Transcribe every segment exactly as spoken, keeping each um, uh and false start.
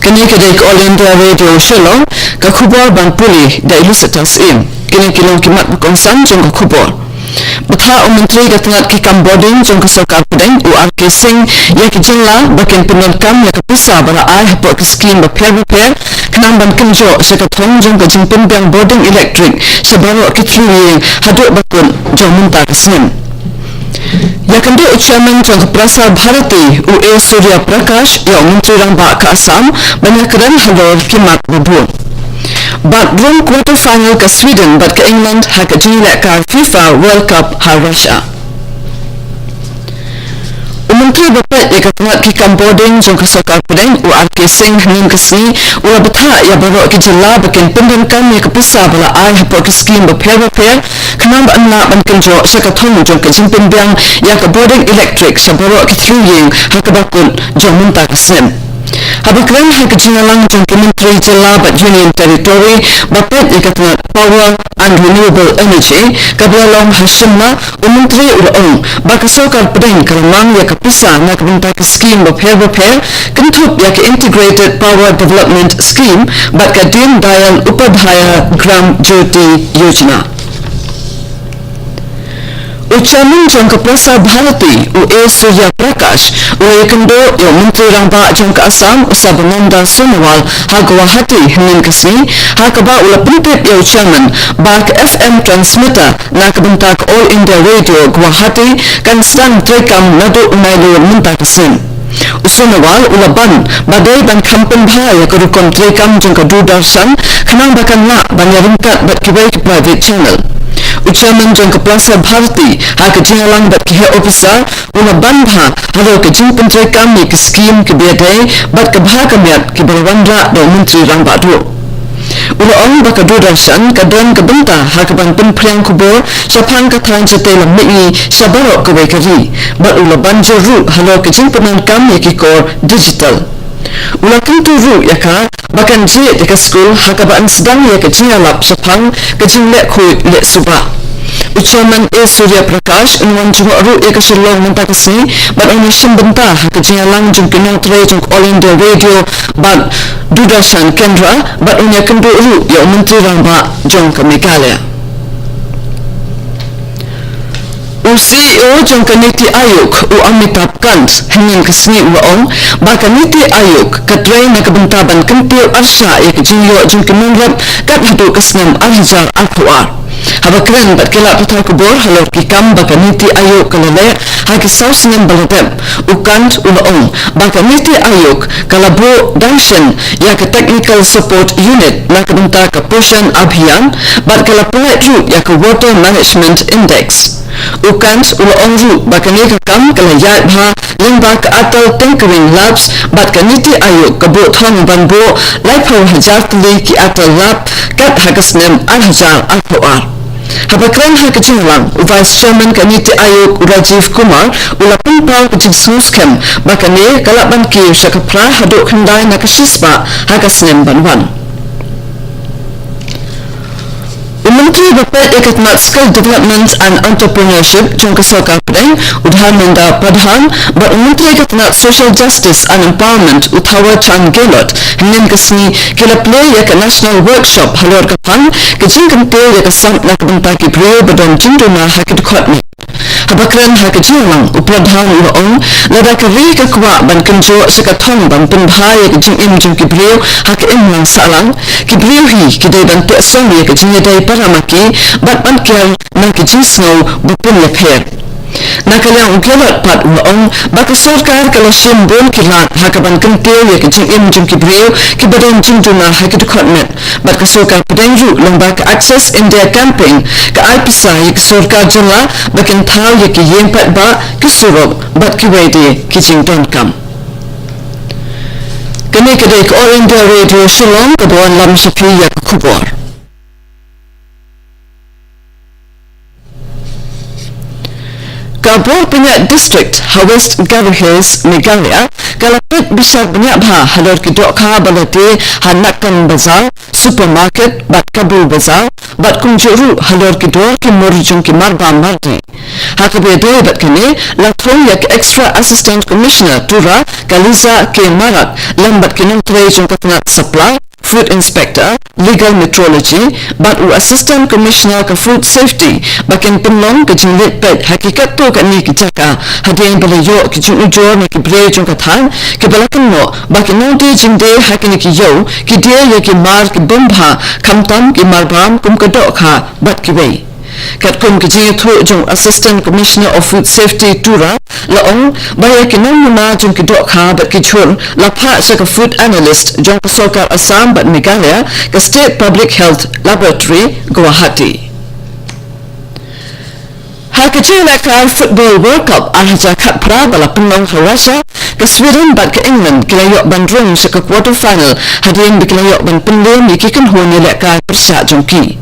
Kane ka dei ka All India Radio Shillong, ka khubor ban pule da i Lucitas Im. Kine ki long ki mat ba kongsan jong ka khubor. Bthah u Myntri ka tnat ki kam bording jong ka sorkar pdeng, u R K Singh, ïa ki jylla ba kin pyndonkam ïa ka pisa ba la ai hapoh ki skim bapher bapher, khnang ban kynjoh sha ka thong jong ka jingpynbiang bording elektrik sha baroh ki thliew ïing haduh ba kut jong mynta ka snem. Ïakynduh u Chairman jong ka Prasar Bharati, u A Surya Prakash, ïa u Myntri Rangbah ka Assam ban ïakren halor ki mat ba bun. Bad rung quarter final ka Sweden bad ka England ha ka jingïalehkai FIFA World Cup ha Russia. U Myntri ba peit ïa ka tnat ki kam bording jong ka sorkar pdeng, u R K Singh, hynnin ka sngi u la bthah ïa baroh ki jylla ba kin pyndonkam ïa ka pisa ba la ai hapoh ki skim bapher bapher, khnang ban lah ban kynjoh sha ka thong jong ka jingpynbiang ïa ka bording elektrik sha baroh ki thliew ïing ha kaba kut jong mynta ka snem. Haba kren ha ka jingïalang jong ki myntri jylla bad Union Territory ba peit ïa ka tnat Power and Renewable Energy kaba la long ha Shimla, u Myntri u la ong ba ka sorkar pdeng ka la mang ïa ka pisa na ka bynta ki skim bapher bapher, kynthup ïa ka Integrated Power Development Scheme bad ka Deen Dayal Upadhyaya Gram Jyoti Yojana. U Chairman jong ka Prasar Bharati, u A Surya Prakash, u la ïakynduh ïa u Myntri Rangbah jong ka Assam, u Sarbananda Sonowal, ha Guwahati hynnin ka sngi, ha kaba u la pyntip ïa u Chairman ba ka F M transmitter na ka bynta ka All India Radio Guwahati kan sdang treikam naduh u Naiïong mynta ka snem. U Sonowal u la ban ba dei ban kham pynbha ïa ka rukom treikam jong ka Doordarshan, khnang ba kan lah ban ïaryngkat bad kiwei ki private channel. U Chairman jong ka Prasar Bharati, ha ka jingïalang bad ki heh ophisar, u la ban bha halor ka jingpyntreikam ïa ki skim kiba ïadei bad ka bha ka miat kiba la wanrah da u Myntri Rangbah duh. U la ong ba ka Doordarshan ka don ka bynta ha kaban pynphriang khubor shaphang ka thaiñ shatei lam mihngi sha baroh kawei ka ri, bad u la ban jur ruh halor ka jingpyndonkam ïa ki kor digital. U la kyntu ruh ïa ka ba kan jied ïa ka skul ha kaba yn sdang ïa ka jingïalap shaphang ka jingleh khuid leh suba. U Chairman A Surya Prakash un wan jngoh ruh ïa ka Shillong mynta ka sngi bad un ïashim bynta ha ka jingïalang jong ki nongtrei jong ka All India Radio bad Doordarshan Kendra bad un ïakynduh ruh ïa u Myntri Rangbah jong ka Meghalaya. U C E O jong ka NITI Aayog, u Amitabh Kant, hynnin ka sngi u la ong ba ka NITI Aayog ka trei na ka bynta ban kyntiew arshah ïa ka jingïoh jong ki nongrep kat haduh ka snem ar hajar arphew ar. Haba kren bad ki lad pathai khubor halor ki kam ba ka NITI Aayog ka la leh ha ki saw snem ba la dep, u Kant u la ong ba ka NITI Aayog ka la buh dang shen ïa ka Technical Support Unit na ka bynta ka Poshan Abhiyan bad ka la pynlait ruh ïa ka Water Management Index. U Kant u la ong ruh ba kane ka kam ka la ïaid bha lyngba ka Atal Tinkering Labs bad ka NITI Aayog ka buh thong ban buh laiphew hajar tylli ki Atal Lab kat ha ka snem ar hajar arphew ar. Haba kren ha ka jingïalang, u Vice Chairman ka NITI Aayog, u Rajiv Kumar, u la pynpaw ka jingsngewskhem ba kane ka lah ban kiew sha ka phra haduh khyndai na ka shispah ha ka snem ban wan. U Myntri ba peit ïa ka tnat Skill Development and Entrepreneurship jong ka sorkar pdeng, u Dharmendra Pradhan, bad u Myntri ka tnat Social Justice and Empowerment, u Thawar Chand Gehlot, hynnin ka sngi ki la plie ïa ka National Workshop halor ka phang ka jingkyntiew ïa ka sap na ka bynta ki briew ba don jingduna ha ki dkhot miat. Haba kren ha ka jingïalang, u Pradhan u la ong, lada ka ri ka kwah ban kynjoh sha ka thong ban pynbha ïa ka jingim jong ki briew ha ka imlang sahlang, ki briew hi ki dei ban teh song ïa ka jingïadei para ma ki bad ban kiar na ka jingsngew ba pynïapher. Na ka liang u Gehlot pat u la ong ba ka sorkar ka la shim bun ki lad ha kaban kyntiew ïa ka jingim jong ki briew kiba don jingduna ha ki dkhot met, bad ka sorkar pdeng ruh lyngba ka Access India Campaign ka ai pisa ïa ka sorkar jylla ba kin thaw ïa ki ïing paidbah, ki surok bad kiwei de ki jingdonkam. Kane ka dei ka All India Radio Shillong kaba wanlam sha phi ïa ka khubor. Ka bor pynïaid district ha West Garo Hills, Meghalaya, ka la peit bishar bniah bha halor ki dohkha ba la die ha Nakon Bazar, Supermarket bad Kabul Bazar, bad kumjuh ruh halor ki dor ki mur jong ki marbam mardei. Ha kaba ïadei bad kane, la thung ïa ka Extra Assistant Commissioner Tura, ka Liza K Marak, lem bad ki nongtrei jong ka tnat Supply, Food Inspector, Legal Metrology, bad u Assistant Commissioner ka Food Safety, ba kin pynlong ka jingleit peit ha ki katto katne ki jaka, hadien ba la ïoh ki jingujor na ki briew jong ka thaiñ, kiba la kynnoh ba ki nongdie jingdie ha kine ki ïew ki die ïa ki mar ki bym bha, khamtam ki marbam kum ka dohkha bad kiwei. Katkum ka jingïathuh jong Assistant Commissioner of Food Safety Tura, la ong ba ïa ki nongmuna jong ki dohkha bad ki jhur la phah sha ka food analyst jong ka sorkar Assam bad Meghalaya, ka State Public Health Laboratory, Guwahati. Ha ka jingïalehkai Football World Cup ar hajar khatphra ba la pynlong ha Russia, ka Sweden bad ka England ki la ïoh ban rung sha ka quarter final, hadien ba ki la ïoh ban pynliem ïa ki kynhun ïalehkai pyrshah jong ki.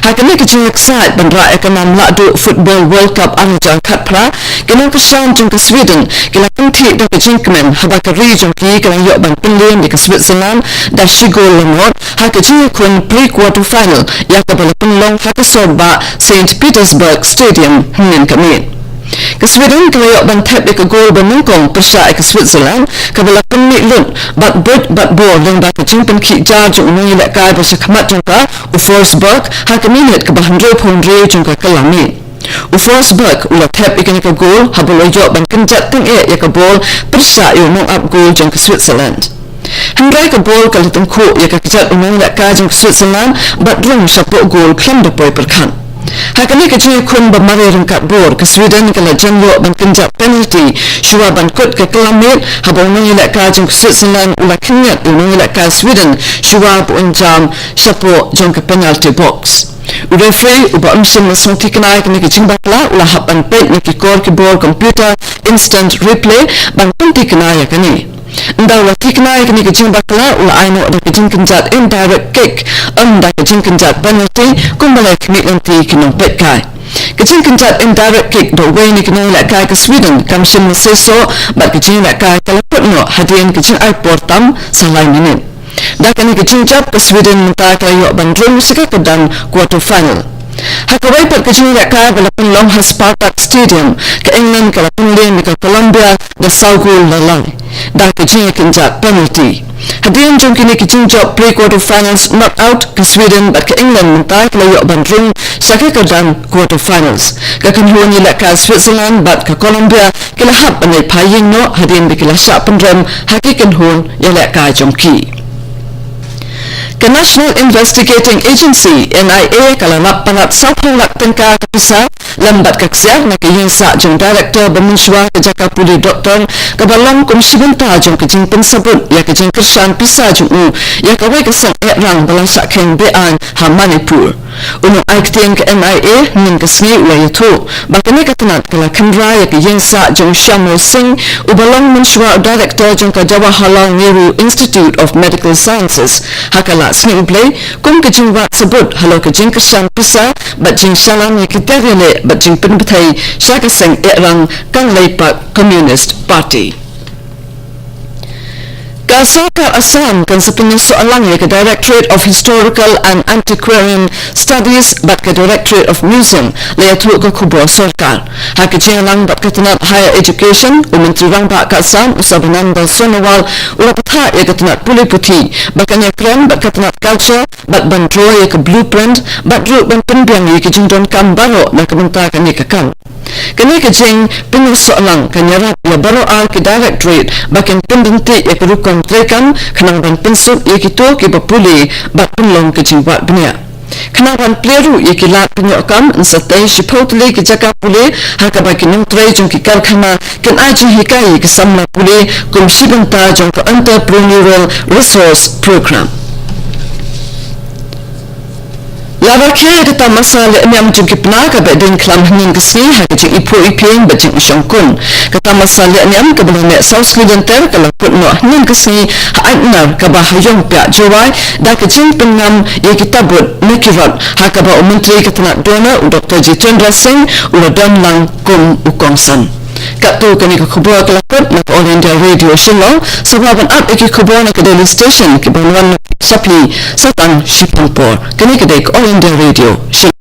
Ha kane ka jingïaksaid ban rah ïa ka nam lahduh Football World Cup ar hajar khatphra, ki nongkyrshan jong ka Sweden ki la kynthih da ka jingkmen haba ka ri jong ki ka la ïoh ban pynliem ïa ka Switzerland da shi gol la mut ha ka jingïakhun pre-quarter final, ïa kaba la pynlong ha ka sorbah Saint Petersburg Stadium hynnin ka miet. Ka Sweden ka la ïoh ban thep ïa ka gol ba nyngkong pyrshah ïa ka Switzerland, kaba la pynmih lut bad buit bad bor lyngba ka jingpynkhih jar jong u nongïalehkai ba sha khmat jong ka, u Forsberg, ha ka minit kaba hynriewphew hynriew jong ka kyllamiet. U Forsberg u la thep ïa kane ka gol haba u la ïoh ban kynjat tyngeh ïa ka bol pyrshah ïa u nongap gol jong ka Switzerland. Hynrei ka bol ka la tyngkhuh ïa ka kjat u nongïalehkai jong ka Switzerland bad rung shapoh gol khlem da poi pyrkhat. Ha kane ka jingïakhun ba mareh ryngkat bor, ka Sweden ka la jan ïoh ban kynjat penalty shuwa ban kut ka kyllamiet, haba u nongïalehkai jong ka Switzerland u la khynñiat ïa u nongïalehkai Sweden shuwa ba un jam shapoh jong ka penalty box. U referee uba ym shym la sngewthikna ïa kane ka jingbakla u la hap ban peit na ki kor ki bor computer instant replay ban pynthikna ïa kane. Ynda u la thikna ïa kane ka jingbakla u la ai noh da ka jingkynjat indirect kick, ym da ka jingkynjat penalty kumba la khmih lynti ki nongpeitkai. Ka jingkynjat indirect kick da uwei na ki nongïalehkai ka Sweden kam shym la seisoh bad ka jingïalehkai ka la kut noh hadien ka jingai por tam sa lai minit. Da kane ka jingjop ka Sweden mynta ka la ïoh ban rung sha ka kyrdan quarter final. Ha kawei pat ka jingïalehkai ba la pynlong ha Spartak Stadium, ka England ka la pynliem ïa ka Colombia da saw gol la lai da ka jingïakynjat penalty. Hadien jong kine ki jingjop pre-quarter finals knockout, ka Sweden bad ka England mynta ki la ïoh ban rung sha ka kyrdan quarter finals. Ka kynhun ïalehkai Switzerland bad ka Colombia ki la hap ban ïai phai ïing noh hadien ba ki la shah pynrem ha ki kynhun ïalehkai jong ki. Ka National Investigating Agency, N I A, ka la lap palat sawphew lak tyngka ka pisa lem bad ka ksiar na ka ïing sah jong Director ba mynshuwa ka jaka pule doktor, kaba long kum shi bynta jong ka jingpynsabut ïa ka jingkyrshan pisa jong u ïa kawei ka seng eh rang ba la shah kheiñ be-aiñ ha Manipur. U nongai ktien ka N I A hynnin ka sngi u la ïathuh ba kane ka tnat ka la khynra ïa ka ïing sah jong u Shyamo Singh, uba long mynshuwa u Director jong ka Jawaharlal Nehru Institute of Medical Sciences, ha ka Lad Sngi U Blei, kum ka jingwad sabut halor ka jingkyrshan pisa bad jingshalan ïa ki tiar ïaleh bad jingpynbthei sha ka seng eh rang ka Laipak Communist Party. Ka sorkar Assam kan sa pynïasoh lang ïa ka Directorate of Historical and Antiquarian Studies bad ka Directorate of Museum, la ïathuh ka khubor sorkar. Ha ka jingïalang bad ka tnat Higher Education, u Myntri Rangbah ka Assam, u Sarbananda Sonowal, u la bthah ïa ka tnat pule puthi ba kan ïakren bad ka tnat Culture bad ban draw ïa ka blueprint bad ruh ban pynbiang ïa ka jingdonkam baroh na ka bynta kane ka kam. Kane ka jingpynïasoh lang kan ïarap ïa baroh ar ki Directorate ba kin pynryntih ïa ka rukom treikam khnang ban pynsuk ïa kito kiba pule bad pynlong ka jingwad bniah. Khnang ban plie ruh ïa ki lad pynïoh kam, yn sa tei shiphew tylli ki jaka pule ha kaba ki nongtrei jong ki karkhana kin ai jinghikai ïa ki samla pule kum shi bynta jong ka Entrepreneurial Resource Program. La rakhe ïa ka tamasa lehniam jong ki pna kaba dei khlam hynnin ka sngi ha ka jingiphuh iphieng bad jingshongkun. Ka tamasa lehniam kaba la neh saw sngi lynter ka la kut noh hynnin ka sngi ha Aitnar kaba ha Ïongpiah Jowai da ka jingpynngam ïa ki tabut na ki rot ha kaba u Myntri ka tnat DoNER u Doctor Jitendra Singh u la don lang kum u kongsan. Katto kane ka khubor ka la kut na ka All India Radio Shillong. Sngewbha ban ap ïa ki khubor na ka Delhi Station kiban wan sha phi sa tang shiphew por. Kane ka dei ka All India Radio Shillong.